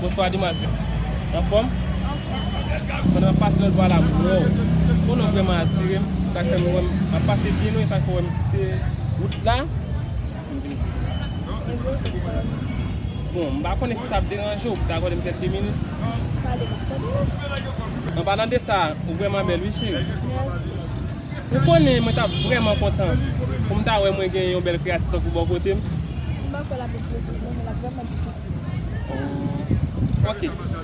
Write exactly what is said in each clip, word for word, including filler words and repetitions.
Bonswa, demwazèl. Anfòm? Anfòm. Pandan m ap pase lòt bò a la, m wè w. Ou non vrèman atire m. Sa k fè m wè m ap pase byen lwen, sa k fè w wè m kite wout la. M di m. Bon, m pa konnen si sa ap deranje w, ou ta akòde m kèlke minit. Pale, m ap tande w. An palan de sa, ou vrèman bèl, wi, cheri. Mèsi. Ou konnen, mwen t ap vrèman kontan pou m ta wè mwen gen yon bèl kreyati tankou bò kote m. M pa kwè l ap enposib, non, men l ap vrèman difisil. Oh. Ok.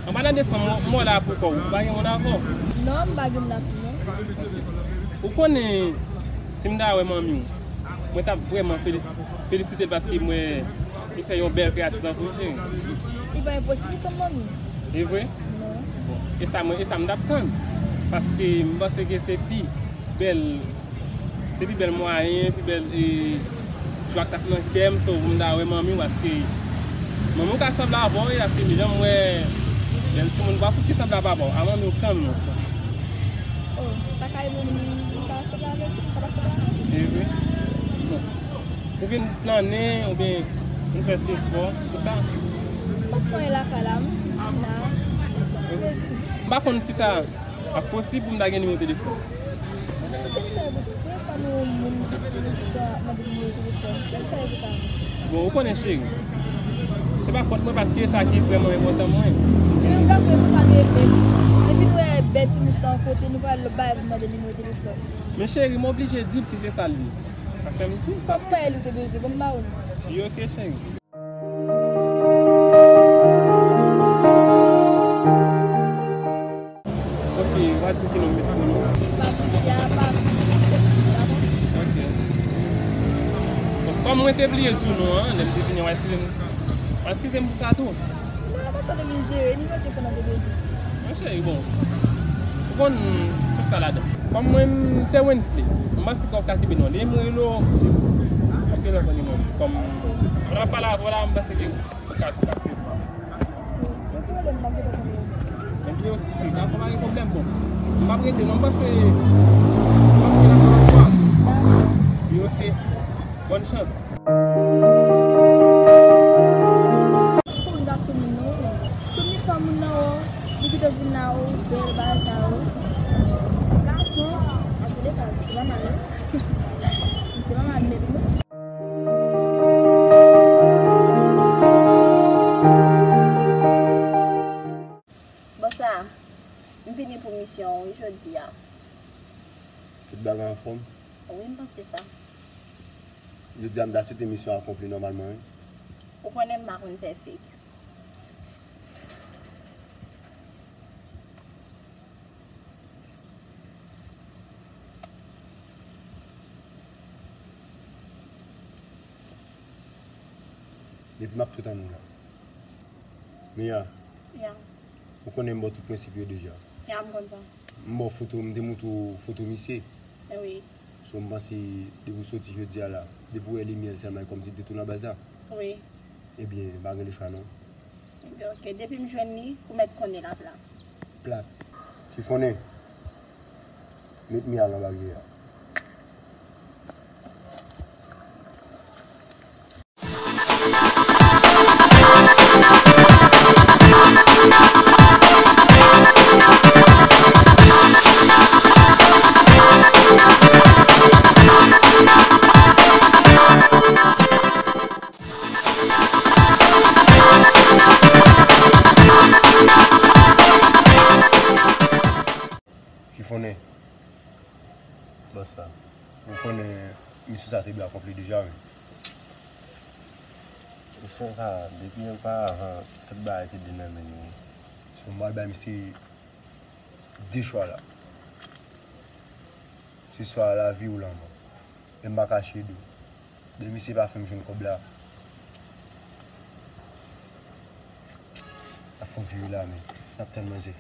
An palan de sa, m wè w la pou kò w. Ou pa gen moun avè w? Non, m pa gen moun avè m, non. Ou konnen, si m ta wè manmi w, mwen t ap vrèman felis-, felisite l paske m wè li fè yon bèl kreyati tankou w, cheri. Li pa enposib pou tann manmi. E vre? Non. Bon, e sa mwen, e sa m t ap tann. Paske m panse ke se pi bèl, se pi bèl mwayen, pi bèl, e, jwa k t ap nan kè m, so pou m ta wè manmi w, paske manmi w ka sanble avè w, e paske m janm wè bèl timoun pa fouti sanble avè w, a manmi w kanmenm. Oh, sa ka rive m, m ka sanble avè l tou, m ka pa sanble avè l. E vre? Bon. Ou vin flannen, oubyen vin fè ti espò, se sa? M pa fè anyen lakay la, m jis vin la, ti plezi. M pa konn si sa ap posib pou m ta gen nimewo telefòn. Mwen menm, kèlkeswa telefòn yon moun ki ta mande nimewo telefòn, kèlkeswa e pou sa. Bon, ou konnen, cheri, se pa fòt mwen paske e sa ki vrèman enpòtan mwen. E menm gason, e konsa nou ye menm. Depi nou wè bèl ti mouch la yon kote, nou pral lòt bagay pou mande nimewo telefòn. Men cheri, m oblije di l si se sa l ye. Sa fè m di l. Kòm ou pa wè li, ou te bezwen, bon, m ba ou l. Wi, ok, cheri. Ok, w a di m ki non m met pou nou. Patricia, pa dakò. Ok. Bon, kòm mwen te bliye di w non an, lè m te vini an, w a eskize m. W a eskize m pou sa tou. Non, non, paske w te vin jere, nimewo telefòn nan te bezwen. Monchè, bon. Ou konn tout sa ladan. Kòm mwen, m se Wensley. M panse ke w ka kenbe non. Depi m rele w, w ap gen nan nimewo m. Kòm mwen ap pale avè w la, m panse ke ou ka, ou ka kenbe non. Depi w rele m, m ap gentan kenbe w. Ebyen, ok, cheri, dakò, pa gen pwoblèm, bon. M p ap rete non, m panse m ap rele avè w. Dakò. Ebyen, ok. Bòn chans. Pou gason moun nan, tout mi fanm moun nan, o, li kite vin la, o, bèl bagay sa, o. Gason, antouka, misye pa mal, non. Misye pa mal nèt, non. Bonswa, m vini pou misyon, wi, jodi a. Tout bagay anfòm? Wi, m panse sa. Jodi a, m ta swete misyon akonpli nòmalman, wi. Ou konnen m pa konn fè fake. Depi m ap tou tann ou la. Mia. Ya. Ou konnen m ba w tout prensip yo deja. Ya, m konn sa. M ba w foto, m te montre w foto misye. Wi. So, m panse, depi w soti jodi a la, depi w wè limyè l sèlman, e kòmsi l te tou nan baz la. Wi. Ebyen, pa gen lechwa non. Ebyen, ok, depi m jwenn li, ou mèt konnen l ap la. Plat. Chifonnen. Met Mia nan baryè a. Chifonnen. Bonswa. Ou konnen misyon sa te dwe akonpli deja, wi. Misyon sa, depi oparavan, tout bagay te de nan men nou. So, m pral bay misye de chwa la. Se swa lavi ou lanmò. E m pa kache di w. Depi misye pa fè m jwenn kòb la, ap fè yon vire la, men n ap tann manzè.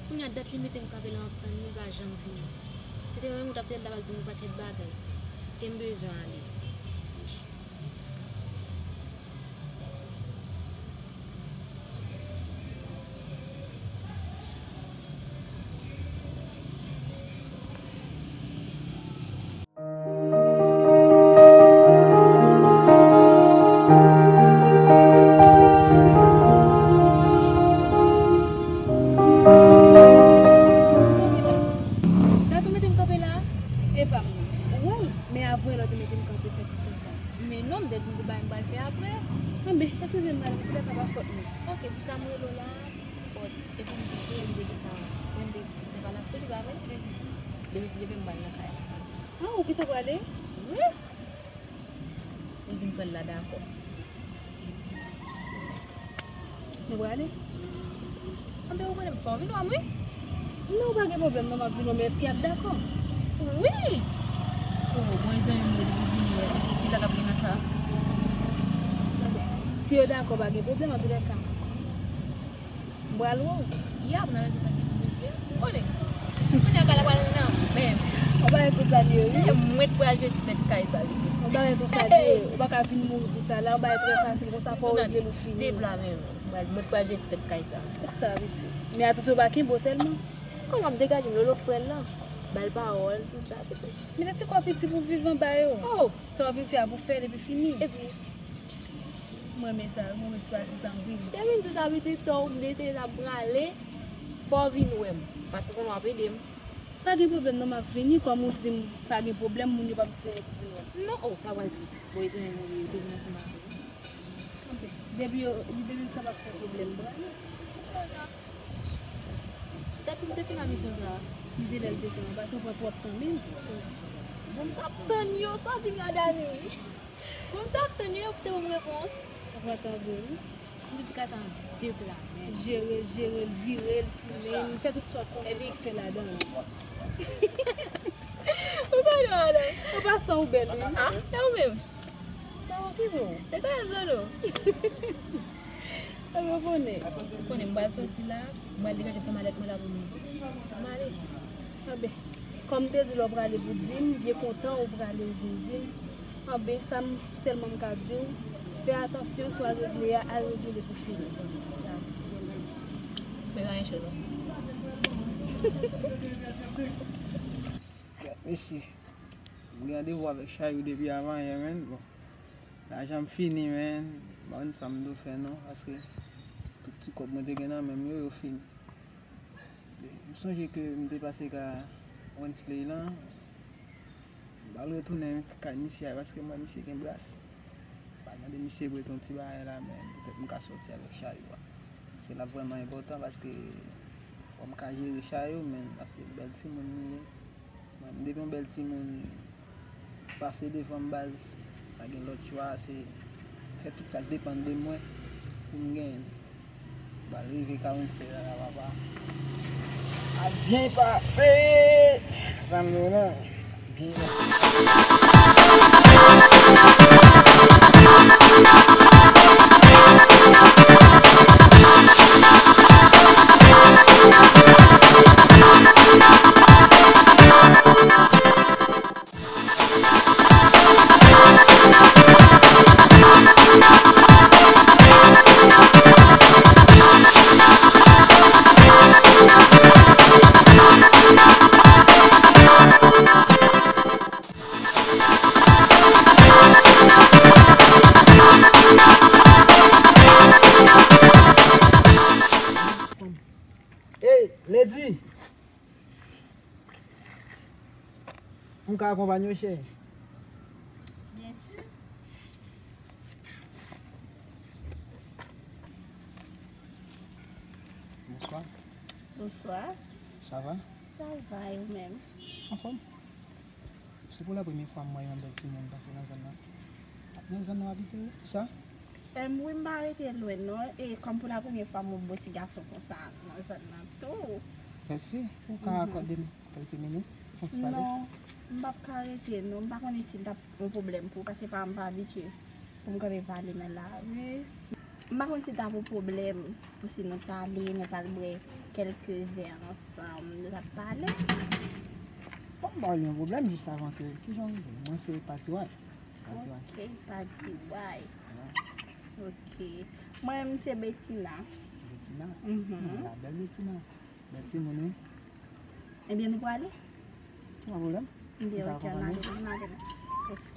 Kounye a dat limite m kanpe la m ap tann li, li pa janm vini. Si te mwen menm, ou t ap tande l, t ap di m yon pakèt bagay. E m bezwen ale. M rele w la, bon, epi m te di, m te gentan, mwen m te, m te pa nan studi, pa vre? Demen si Dye vle, m pral nan kay la. Ah, ou gentan prale? Wi. Li di m frè l la dakò. Nou prale? Anben, ou konnen m fè w vin wè m, wi. Non, pa gen pwoblèm, non, m ap vin wè w, men èske y ap dakò? Wi! Oh, bon, e zanmi m yo, li pou vin wè m. Kisa k ap gen nan sa? Anben, si yo dakò, pa gen pwoblèm, antoulèka. M pral wè w. Y ap nan rete sa gen pou rete. Ou konnen. Kounye a kay la pral nan men m. Yon bagay konsa li ye, wi. E mwen k pral jete tèt kay sa, li di. Yon bagay konsa li ye. Ou pa ka vin mouri pou sa la. Yon bagay trè fasil konsa, fò w regle l, ou fini. Mwen k pral jete tèt kay sa. Se sa, pitit. Men atansyon, pa kenbe w sèlman. Kòman m ap degaje m, Lolo frè l lan? Ba l pawòl, tout sa, pitit. Men ti kò piti pou viv anba yo. Oh! Sa w vin fè a pou fè l epi fini. Epi, mwen renmen sa, mwen renmen ti pati sa anpil. Depi m di sa pitit, sa w deside sa prale, fò w vin wè m. Paske konnen w ap ede m. Pa gen pwoblèm non, m ap vini, kòm ou di m pa gen pwoblèm, moun yo p ap di se mwen ki vin wè m. Non, oh, sa w pral di. Bon, e zanmi m ou ye, ou te vin ansanm avè m. Anben, depi yo, depi sa p ap fè pwoblèm, prale. Depi m te fin nan misyon sa a. Depi lè l te pran, paske w pran twòp tan menm. Bon, m t ap tann yo, sa w di m la, Dani? Bon, m t ap tann yo pou te ban m repons. Ou pran tan vre, wi. M vin di kay sa an de pla, men. Jere, jere l, vire l, tounen l, fè tout sa w konnen pou fè ladan l. Ou konnen, madanm. An pasan, ou bèl, wi. Ah, e ou menm? Sa w ki bon? Se kòman zolo? Sa w konnen? Ou konnen, m pral soti la, m pral degaje fè malèt mwen la pou mwen. M ale. Anben, kòm m te di lè w prale pou di m, byen kontan ou prale ou vin di m. Anben, sa m sèlman m ka di w, fè atansyon, sa w al regle a, al regle l epi fini. Men pa gen chòt non. Mesye, m gen randevou avèk Chayou depi avanyè, menn. Bon, lajan m fini, menn. M pa konn sa m dwe fè non, paske tout ti kòb mwen te gen nan men m yo, yo fini. M sonje ke m te pase ka Wensley lan. M pral retounen kay misye a paske m wè misye gen bras. M pral mande misye prete yon ti bagay la, men petèt m ka sòti avèk Chayou a. Se la vrèman enpòtan paske fò m ka jere Chayou, men paske bèl timoun li ye. Mwen, m depi yon bèl timoun pase devan m baz, pa gen lòt chwa, se fè tout sa k depann de mwen pou m genyen l. M pral rive ka Wensley la, papa. Ap byen pase! Sa m di w la, byen pase. Hey, Lady! M ka akonpanye w, chè? Byensi. Bonswa. Bonswa. Sa va? Sa va, e ou menm? Anfòm. Se pou la premye fwa m wè yon bèl timoun pase nan zòn nan. Nan zòn nan w abite, wi? Sa? Em, wi, m pa rete lwen non. E kòm pou la premye fwa m wè yon ti gason konsa nan zòn nan tou. Mèsi. Ou ka akòde m kèlke minit? Fè yon ti pale? Non, m p ap ka rete non. M pa konnen si l t ap yon pwoblèm pou ou, paske pa, m pa abitye pou m kanpe pale nan lari. M pa konn si l t ap yon pwoblèm pou si nou t ale, nou t al bwè kèlke vè ansanm, nou t ap pale. Bon, m pa wè l yon pwoblèm, jis avan ke, kijan w rele? Mwen se Patiway. Patiway. Ok, Patiway. Wi. Ok. Mwen, m se Betina. Betina? Mhm. Hmm, la bèl Betina. Bèl timoun, wi. Ebyen, nou prale? Pa pwoblèm. Ebyen, ok, ann ale, ann ale. Ok.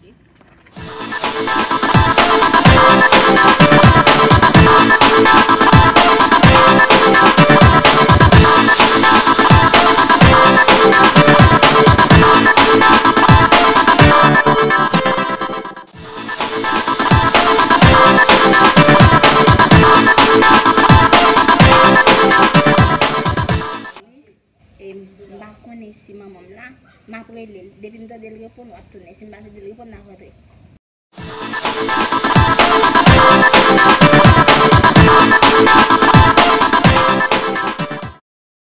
Si manman m la, m ap rele l. Depi m tande l reponn, w ap tounen. Si m pa tande l reponn, n ap rantre.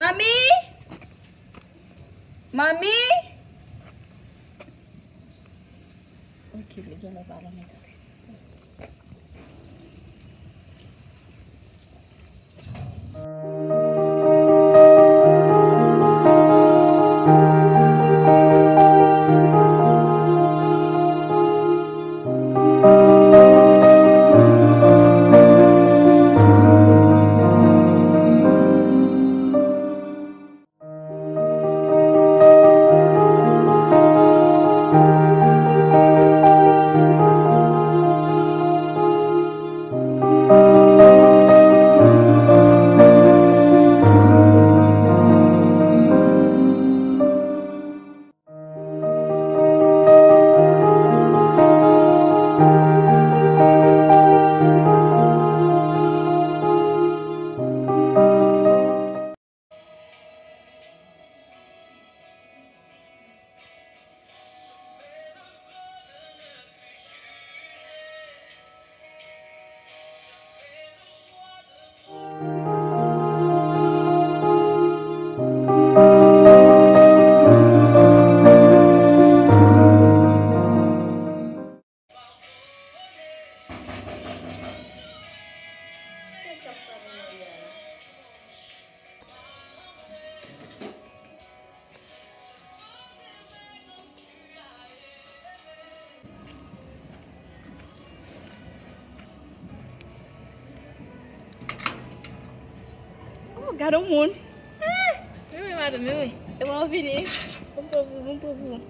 Manmi? Manmi? Ok, li genlè pa la, men tande. Oh, gade yon moun. Ah, men wi, madanm, men wi. E mwen vini. Bon, bon, bon, bon, bon.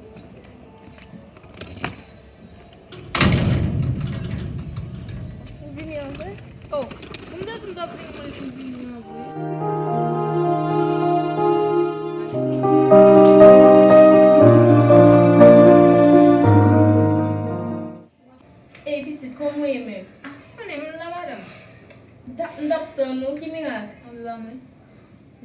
Ou vini an vre? Oh, m te di m t ap vini, mwen vin vini an vre. Ey, pitit, kòman w ye menm? Ah, konnen, menm la, madanm. M t ap, m t ap tann ou, ki mirak? Anba mwen.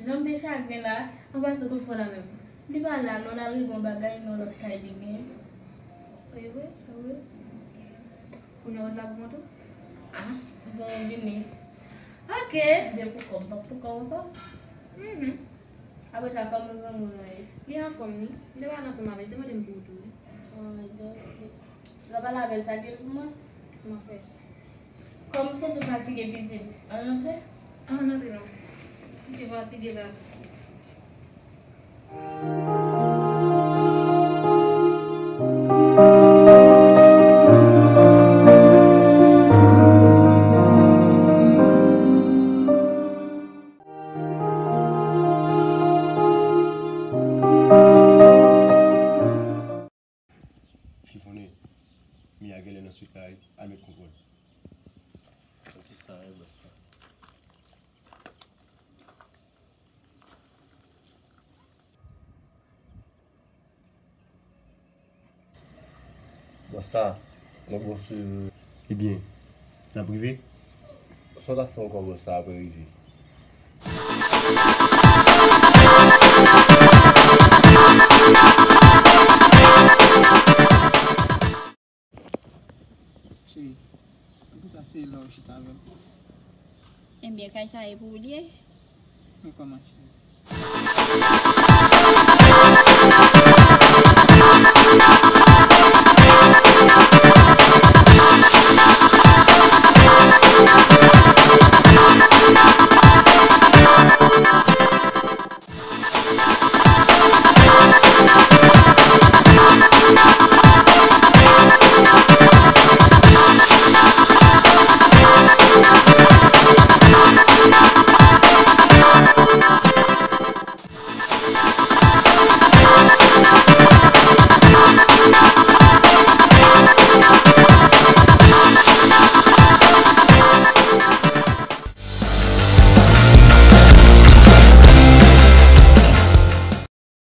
Jan m te chagren la, an pasan kout fò la menm. Li pa la non, l al regle yon bagay nan lòt kay li gen. Wi, wi, wi. Kounye a w la pou mwen tou? Ah, bon, vini. Ok. Byen pou kò m, pa pou kò w ankò. Mhm. Apre sa, kòman granmoun nan ye? Li anfòm, wi. M te pale ansanm avè l, li te mande m pou ou tou, wi. Oh my God. Lè w pale avè l, sa gen pou mwen? M ap fè sa. Kòm m santi w fatige, pitit, ann antre? Ann antre non. M te fatige la. Chifonnen, Mia genlè nan swit la wi, al met kontwòl. Ok, sa e bòs la. Bòs la, mwen bon sou. Ebyen, n ap rive? Sa w t ap fè ankò bòs la apre rive? Cheri, poukisa se la w chita avè m? Ebyen, kay sa e pou ou l ye. Men kòman, cheri?